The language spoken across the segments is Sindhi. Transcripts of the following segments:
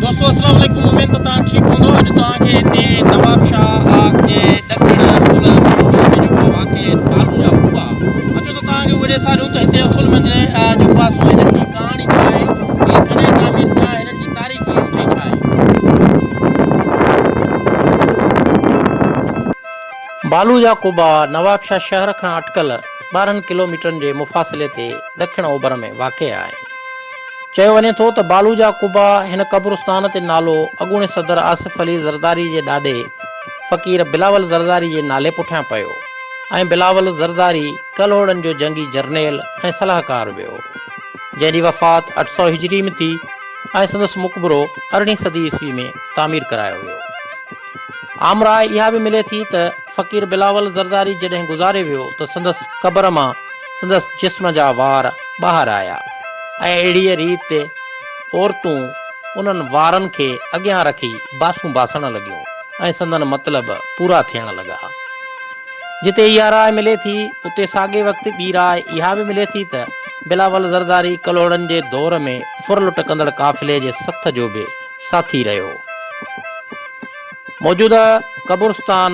دوستو اسلام عليڪم اميد ته توهان ٺيڪ هوندو اڄ توهان کي هتي نواب شاهه جي ڏکڻ اولهه ۾ جيڪو واقع آهن بالو جا قبا اچو ته توهان کي اهي ڏيساريون ته هتي اصل ۾ جيڪو آهي سو هنن جي ڪهاڻي ڇا آهي هي ڪڏهن تعمير ٿيا هنن جي تاريخي هسٽري ڇا آهي. بالو جا قبا نواب شاهه شهر کان اٽڪل 12 ڪلوميٽرن جي مفاصلي تي ڏکڻ اوڀر ۾ واقع آهن. چيو وڃي ٿو ته بالو جا قبا هن قبرستان تي نالو اڳوڻي صدر آصف علي زرداري جي ڏاڏي فقير بلاول زرداري جي نالي پٺيان پيو ۽ بلاول زرداري ڪلهوڙن جو جنگي جرنيل ۽ صلاحڪار به هو جنهن جي وفات 800 هجري ۾ ٿي ۽ سندس مقبرو ارڙهين صدي عيسوي ۾ تعمير ڪرايو ويو. عام راء اها به ملي ٿي ته فقير بلاول زرداري جڏهن گذاري ويو ته سندس قبر مان سندس جسم جا وار ٻاهر آيا ۽ اهڙيء ريت عورتون انهن وارن کي اڳيان رکي باسون باسڻ لڳيون ۽ سندن مطلب پورا ٿيڻ لڳا. جتي اها راء ملي ٿي، اتي ساڳئي وقت ٻي راء اها به ملي ٿي ته بلاول زرداري ڪلهوڙن جي دور ۾ ڦرلٽ ڪندڙ قافلي جي سٿ جو به ساٿي رهيو. موجوده قبرستان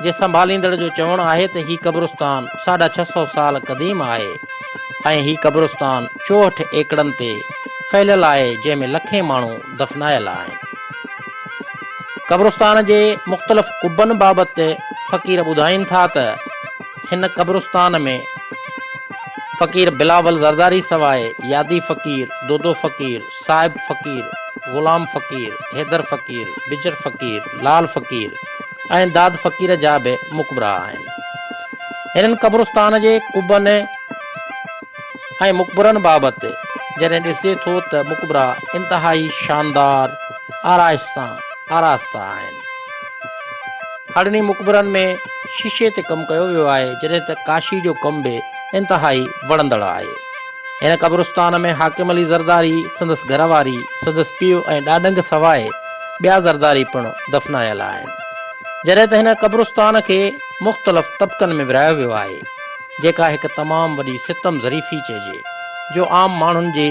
جي سنڀاليندڙ جو چوڻ آهي ته هي قبرستان ساڍا 600 سال قديم آهي ۽ هي قبرستان 64 ايڪڙن تي ڦهليل آهي جنهن ۾ لکين ماڻهو دفنايل آهن. قبرستان جي مختلف قبن بابت فقير ٻڌائين ٿا ته هن قبرستان ۾ فقير بلاول زرداري سواء يادي فقير، دودو فقير، صاحب فقير، غلام فقير، حيدر فقير، بجر فقير، لال فقير ۽ داد فقير جا به مقبرا آهن. هنن قبرستان جي قبن ۽ مقبرن بابت جڏهن ڏسجي ٿو ته مقبرا انتهائي شاندار آرائش سان آراسته آهن. هڙني مقبرن ۾ شيشي تي ڪم ڪيو ويو آهي جڏهن ته ڪاشي جو ڪم به انتهائي وڻندڙ آهي. هن قبرستان ۾ حاڪم علي زرداري، سندس گهر واري، سندس پيء ۽ ڏاڏنگ سواء ٻيا زرداري پڻ دفنايل آهن. جڏهن ته هن قبرستان کي مختلف طبقن ۾ ورهايو ويو آهي، جيڪا هڪ تمام وڏي ستم ظريفي چئجي، جو عام ماڻهن جي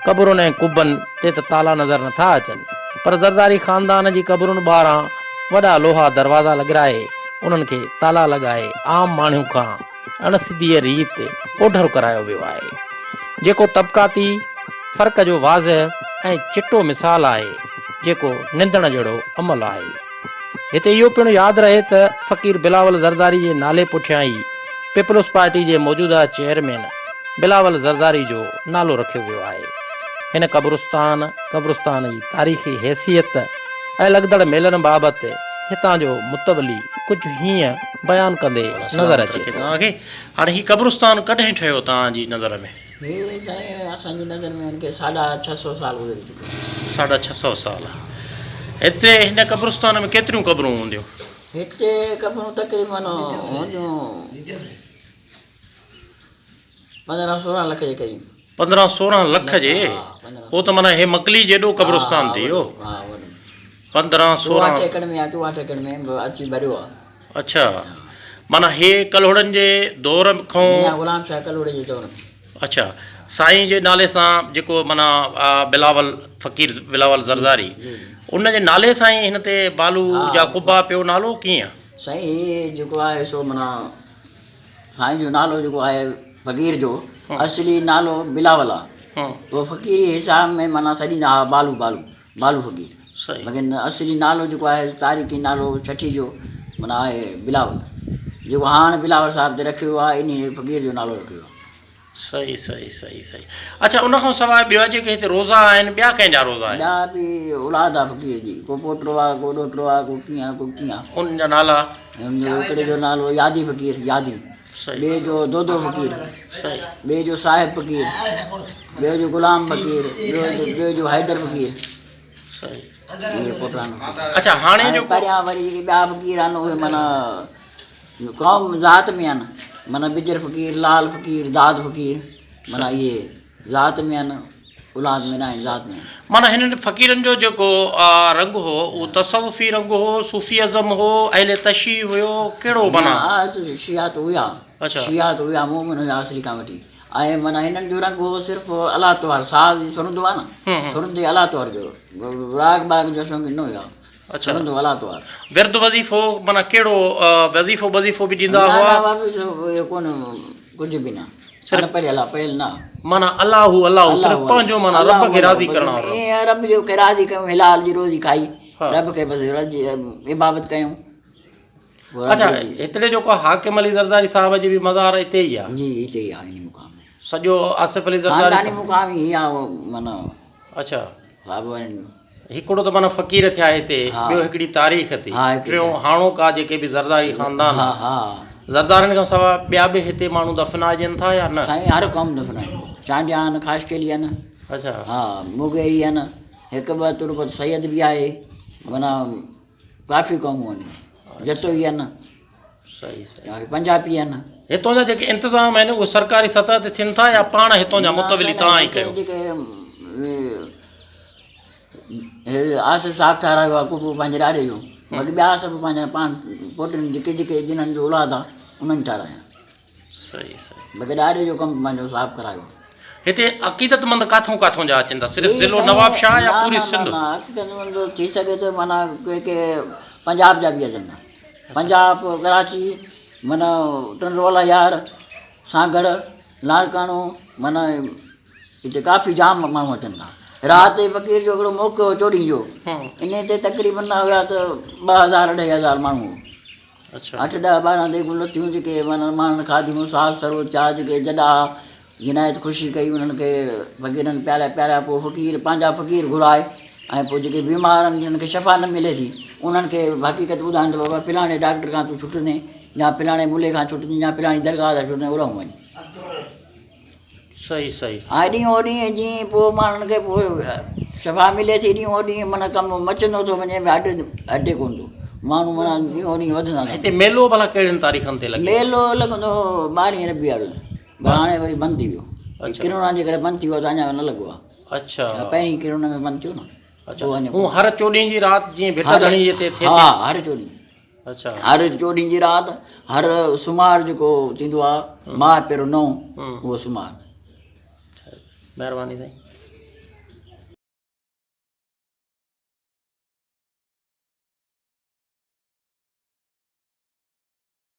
قبرن ۽ قبن تي ته تالا نظر نٿا اچن، پر زرداري خاندان جي قبرن ٻاهران وڏا لوها دروازا لڳرائي انهن کي تالا لڳائي عام ماڻهو کان اڻ سڌيء ريت اوڍر ڪرايو ويو آهي، جيڪو طبقاتي فرق جو واضح ۽ چٽو مثال آهي، جيڪو نندڻ جهڙو عمل آهي. هتي اهو پڻ ياد رهي ته فقير بلاول زرداري جي نالي پٺيان ئي پيپلز پارٽي جي موجوده چيئرمين بلاول زرداري جو نالو رکيو ويو آهي. هن قبرستان، قبرستان جي تاريخي حيثيت ۽ لڳندڙ ميلن بابت هتان جو متولي ڪجهه هيئن بيان ڪندي نظر اچي ٿو. توهان کي هاڻي هي قبرستان ڪڏهن ٺهيو توهان جي نظر ۾؟ هي سائين اسان جي نظر ۾ هن کي ساڍا ڇهه سو سال گذري چڪو آهي. ساڍا ڇهه سو سال. هتي هن قبرستان ۾ ڪيتريون قبرون هونديون؟ هتي قبرون تقريبن هونديون 15 16 لک جي قريب. 15 16 لک جي؟ پوء ته معنيٰ هي مڪلي جيڏو قبرستان ٿي ويو. 15 16. 64 ايڪڙ ۾ آ 64 ايڪڙ ۾ اچي ڀريو آ. اڇا معنيٰ هي ڪلهوڙن جي دور کان. ميان غلام شاهه ڪلهوڙي جي دور ۾. اڇا سائين جي نالي سان جيڪو معنيٰ بلاول فقير بلاول زرداري ان جي نالي سان ئي هن تي بالو جا قبا پيو نالو ڪيئن؟ سائين هي جيڪو آهي سو معنيٰ سائين جو نالو جيڪو آهي فقير جو اصلي نالو بلاول آ اهو فقيري حساب ۾ معنيٰ سڏيندا ها بالو بالو بالو فقير ليڪن اصلي نالو جيڪو آهي تاريخي نالو ڇٺي جو معنيٰ آهي بلاول جيڪو هاڻ بلاول صاحب تي رکيو ويو آهي انهي فقير جو نالو رکيو ويو آهي. صحيح صحيح صحيح صحيح اڇا ان کان سواء ٻيا جيڪي هتي روزا آهن ٻيا ڪنهن جا روزا آهن؟ ٻيا به اولاد آ فقير جي ڪو پوٽو آ ڪو ڏوهٽو آ ڪو ڪيئن آ ڪو ڪيئن آ. انهن جا نالا؟ ان جو هڪڙي جو نالو يادي فقير يادي صحيح ٻئي جو دودو فقير صحيح ٻئي جو صاحب فقير ٻئي جو غلام فقير ٻئي جو حيدر فقير صحيح اهي پوٽا آهن. اڇا هاڻي ۽ جيڪو پريان وري جيڪي ٻيا فقير آهن اهي معنيٰ قوم ذات ۾ آهن معنيٰ بجر فقير لال فقير داد فقير معنيٰ اهي ذات ۾ آهن اولاد ۾ نه آهن ذات ۾ آهن. معنيٰ هنن فقيرن جو جيڪو رنگ هو اهو تصوفي رنگ هو صوفي ازم هو اهل تشيع هيو ڪهڙو معنيٰ؟ نه شيعا ته هيا اڇا شيعا ته هيا مومن هيا اصلي کان وٺي. ۽ معنيٰ هنن جو رنگ هو صرف الله توهار ساز سرندو آهي نه سرندي الله توهار جو راڳ باڳ جو شوقين نه هيا. سرندو الله توهار. ورد وظيفو معنيٰ ڪهڙو وظيفو وظيفو به ڏيندا هئا؟ نه نه اهو ڪونه ڪجهه به نه صرف پڙهيل آ پڙهيل نه. معنيٰ الله هو الله هو صرف پنهنجو معنيٰ رب کي راضي ڪرڻ وارو. ائين رب جو کي راضي ڪيون حلال جي روزي کائي رب کي بس عبادت ڪيون. اڇا هتڙي جيڪو حاڪم علي زرداري صاحب جي به مزار اتي ئي آ. جي اتي ئي آ انهي مقام ۾. سڄو آصف علي زرداري خانداني مقام ئي آ معنيٰ. اڇا. صاحب وارن جو. هڪڙو ته معنيٰ فقير ٿيا هتي ٻيو هڪڙي تاريخ ٿي ٽيون هاڻوڪا جيڪي به زرداري خاندان آ زردارين کان سواء ٻيا به هتي ماڻهو دفنائجن ٿا يا نه؟ سائين هر قوم دفنائي چانڊيا آهن خاصخيلي آهن اڇا ها موگيري آهن هڪ ٻه تربت سيد به آهي معنيٰ ڪافي قومون آهن جتوئي آهن صحيح صحيح پنجابي آهن. هتون جا جيڪي انتظام آهن اهي سرڪاري سطح تي ٿين ٿا يا پاڻ هتون جا متولي توهان ئي ڪيو؟ جيڪي هي آصف صاحب ٺهرايو آهي قبو پنهنجي ڏاڏي جو باقي ٻيا سڀ پنهنجا پاڻ پوٽن جيڪي جيڪي جنهن جو اولاد آهي انهن ٺهرايا. صحيح صحيح. باقي ڏاڏي جو ڪم پنهنجو صاحب ڪرايو. هتي عقيدتمند ڪاٿون ڪاٿون جا اچن ٿا صرف ضلعو نوابشاهه يا پوري سنڌ؟ نه نه عقيدتمند ٿي سگهي ٿو معنيٰ ڪي ڪي پنجاب جا به اچن ٿا پنجاب ڪراچي معنيٰ ٽنڊو الهيار سانگهڙ لاڙڪاڻو معنيٰ هتي ڪافي جام ماڻهو اچن ٿا رات فقير جو هڪڙو موقعو هو چوڏهين جو انهي تي تقريبن نه هيا ته 2000 2500 ماڻهو اٺ ڏهه ٻارهن ديڳون لٿيون جيڪي معنيٰ ماڻهن کاڌيون ساز سرو چاء جيڪي جڏا جنايت خوشي ڪئي انهن کي فقيرن پياريا پياريا پوء فقير پنهنجا فقير گهرائي ۽ پوء جيڪي بيمار آهن جن کي شفا نه ملي ٿي انهن کي حقيقت ٻڌائين ته بابا فلاڻي ڊاڪٽر کان تون ڇٽندين يا فلاڻي ملي کان ڇٽندين يا فلاڻي درگاهه تان ڇٽندين اوڏانهن وڃ. صحيح صحيح. ها ڏينهون ڏينهن جيئن پوء ماڻهن کي پوء شفا ملي ٿي ڏينهون ڏينهن معنيٰ ڪم مچندو ٿو وڃي ڀي هٽي هٽي ڪونه ٿو ماڻهو معنيٰ ڏينهون ڏينهن وڌندا ٿا هتي ميلو ڀلا ڪهڙين تاريخن تي لڳي؟ ميلو لڳندو هو ٻارهين ربيع الاول پر هاڻي وري بند ٿي ويو ڪرونا جي ڪري بند ٿي ويو اڃا نه لڳو آهي. اڇا. پهرين ڪرونا ۾ بند ٿيو نه. اڇا هو هر چوڏهين جي رات جيئن ڀٽ ڌڻي جي تي ٿئي ٿي. ها هر چوڏهين. اڇا. هر چوڏهين جي رات هر سومار جيڪو ٿيندو آهي ماهه پهريون نئون اهو سومار. مهرباني سائين.